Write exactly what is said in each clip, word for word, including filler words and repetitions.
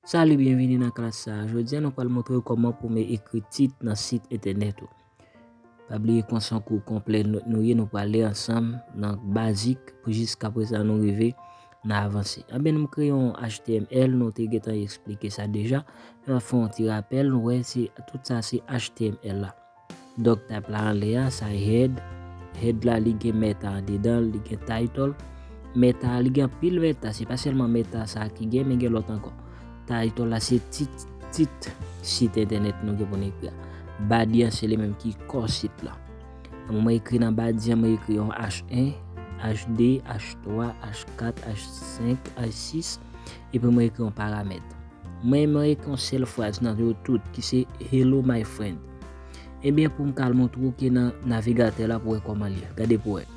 Salut, byenvini nan klas sa a. Jodi a, nou pral montre w kòman pou w ekri tit nan sit entènèt ou. Pa bliye konsa kou konplè nou, nou ye, nou prale ansanm nan bazik pou jiskaprezan nou rive nan avanse. Anben, nou kreye yon H T M L, nou te gentan eksplike sa deja. Men m ap fè yon ti rapèl, nou wè se, tout sa se H T M L la. Dog type la anlè a, sa head. Head la, li gen meta andedan, li gen title. Meta, li gen anpil meta, se pa sèlman meta sa ki gen, men gen lòt ankò. Title la, se tit, tit sit entènèt nou gen pou n ekri a. Body an, se li menm ki kò sit la. Mwen ekri nan body an, mwen ekri yon H un, H deux, H trois, H quatre, H cinq, H six, epi mwen ekri yon paramèt. Mwen, mwen ekri yon sèl fraz nan yo tout ki se "Hello my friend". Ebyen, pou m ka al montre w ke nan navigatè la pou wè kòman l ye. Gade pou wè.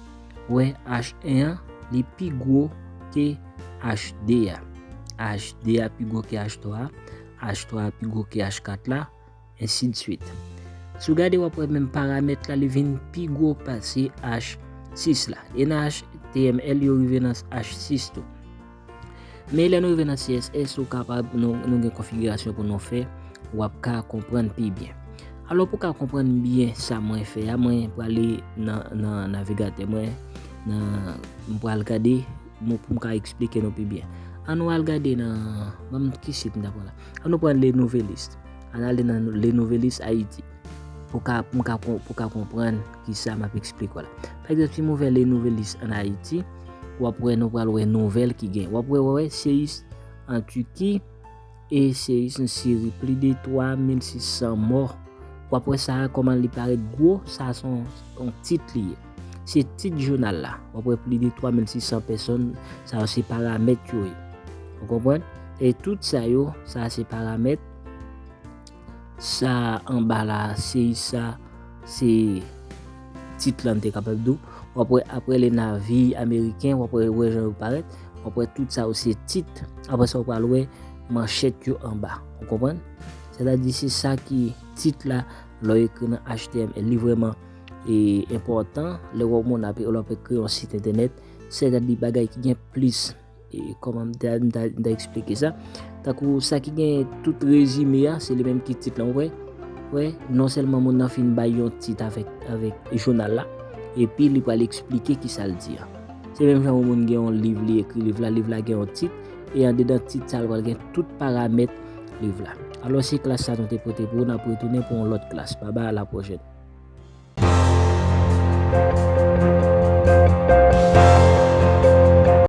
Wè, H un an, li pi gwo ke H deux a. H deux a pi gwo ke H trois a. H trois a pi gwo ke H quatre la, ensidswit. Si w gade, w ap wè menm paramèt la, li vin pi gwo pase H six la. E nan H T M L, yo rive nan H six tou. Men lè nou rive nan C S S, ou kapab, nou, nou gen konfigirasyon pou nou fè, w ap ka konprann pi byen. Alò, pou w ka konprann byen sa mwen fè a, mwen prale nan, nan navigatè mwen, nan, m pral gade, mwen, pou m ka eksplike nou pi byen. Ann nou al gade nan, ban m ki sit m ta pran la. Ann nou pran Le Nouvelliste. Ann ale nan Le Nouvelliste Haïti. Pou ka, pou m ka kon-, pou ka konprann kisa m ap eksplike w la. Pa egzanp, si m ouvè Le Nouvelliste en Haïti, w ap wè, nou pral wè nouvèl ki gen. W ap wè, wè, wè, séisme en Turquie, e séisme en Syrie, plis de twa mil sis san mò. W ap wè sa a kòman li parèt gwo, sa a se yon, yon tit li ye. Se tit jounal la. W ap wè plis de twa mil sis san pèsòn, sa yo se paramèt yo ye. Ou konprann? E tout sa yo, sa a se paramèt. Sa anba la, se sa, se tit la, n te kapab di w. W ap wè, apre le navi ameriken, w ap wè, wè jan yo parèt. W ap wè tout sa yo se tit. Apre sa, w pral wè manchèt yo anba. Ou konprann? Sètadi, se sa ki tit la, lè w ekri nan H T M L, li vrèman, e, enpòtan. Lè w ap, moun ap, lè w ap ekri yon sit entènèt, sètadi bagay ki gen plis, e, kòman m ta, m ta, m ta eksplike sa? Tankou sa ki gen tout rezime a, se li menm ki tit lan, w wè? W wè, non sèlman moun nan fin bay yon tit avèk, avèk jounal la, epi li pral eksplike kisa l di a. Se menm jan yon moun gen yon liv, li ekri liv la, liv la gen yon tit, e andedan tit sa, l pral gen tout paramèt liv la. Alò, se klas sa nou te pote pou w, n ap retounen pou yon lòt klas. Babay, a la pwochèn.